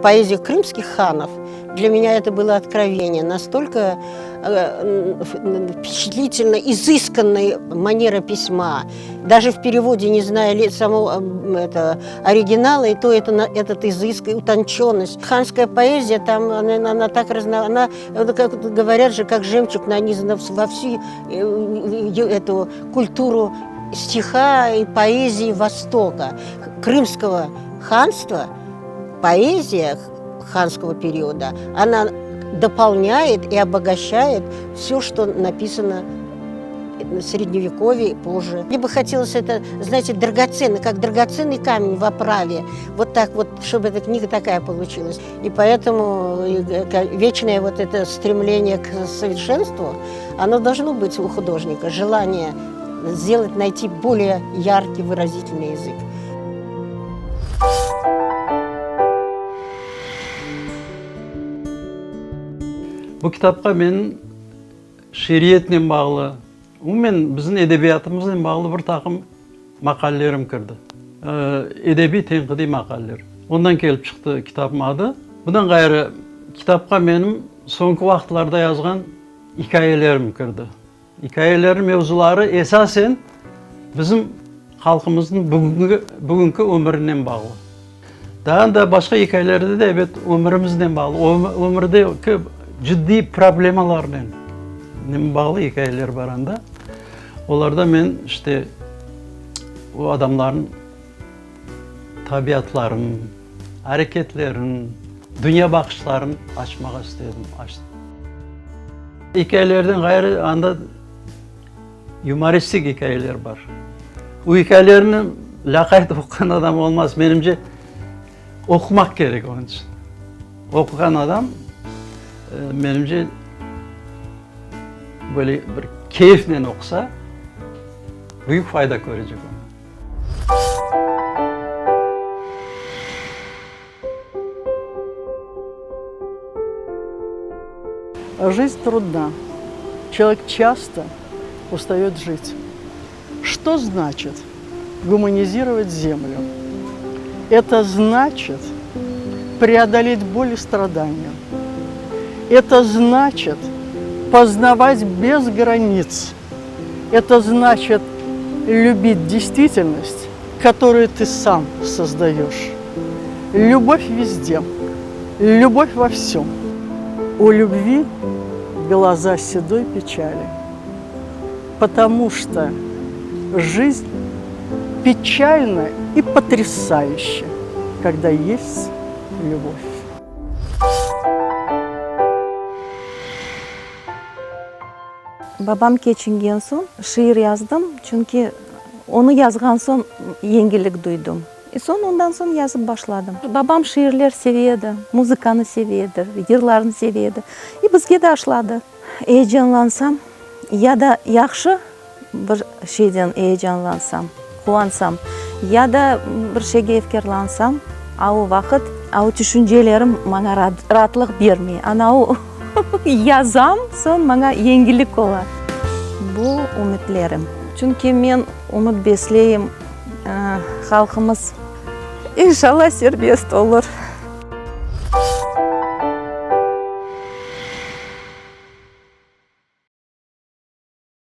Поэзию крымских ханов, для меня это было откровение. Настолько впечатлительно изысканная манера письма. Даже в переводе, не зная ли самого это, оригинала, и то это, этот изыск и утонченность. Ханская поэзия, там она, она так разно, она, как говорят же, как жемчуг нанизана во всю эту культуру стиха и поэзии Востока. Крымского ханства, поэзия ханского периода, она дополняет и обогащает все, что написано в Средневековье и позже. Мне бы хотелось это, знаете, драгоценный, как драгоценный камень в оправе. Вот так вот, чтобы эта книга такая получилась. И поэтому вечное вот это стремление к совершенству, оно должно быть у художника, желание сделать, найти более яркий, выразительный язык. Bu kitapqa menim şiiriyetnen bağlı, umumen bizim edebiyatımıznen bağlı bir taqım maqalelerim kirdi. Edebiy tenqidiy maqaleler. Ondan kelip çıqtı kitapnıñ adı. Bundan ğayrı, kitapqa menim soñki vaqıtlarda yazğan ikâyelerim kirdi. İkâyelerniñ mevzuları esasen bizim halqımıznıñ bugünki bugünki ömürinen bağlı. Daa da başqa ikâyelerde de, ebet, ömürimiznen bağlı, ömürdeki ciddiy problemalarnen bağlı ikâyeler bar anda. Olarda men, işte, o adamlarnıñ tabiatların, areketlerin, dünyabaqışların açmağa istedim, açtım. İkâyelerden ğayrı anda yumoristik ikâyeler bar. O ikâyelerni lâqayt oquğan adam olmaz. Menimce, oqumaq kerek onıñ içün. Oquğan adam, menimce, böyle bir keyfnen oqusa, büyük fayda körecek ondan. Жизнь трудна. Человек часто устает жить. Что значит гуманизировать землю? Это значит преодолеть боль и страдания. Это значит познавать без границ. Это значит любить действительность, которую ты сам создаешь. Любовь везде, любовь во всем. У любви глаза седой печали, потому что жизнь печальна и потрясающа, когда есть любовь. Babam keçingen soñ şiir yazdım, çünki onı yazğan soñ yengillik duydım. E soñ ondan soñ yazıp başladım. Babam şiirler seve edi, muzıkanı seve edi, yırlarnı seve edi. E bizge de aşladı. Eyecanlansam ya da yahşı bir şeyden eyecanlansam, quvansam, ya da bir şeyge efkârlansam, a o vaqıt, a o tüşüncelerim maña raatlıq bermey. Ana o yazam, soñ maña yengillik ola. Bu ümütlerim. Çünki men ümüt besleyim, halqımız inşallah serbest olur.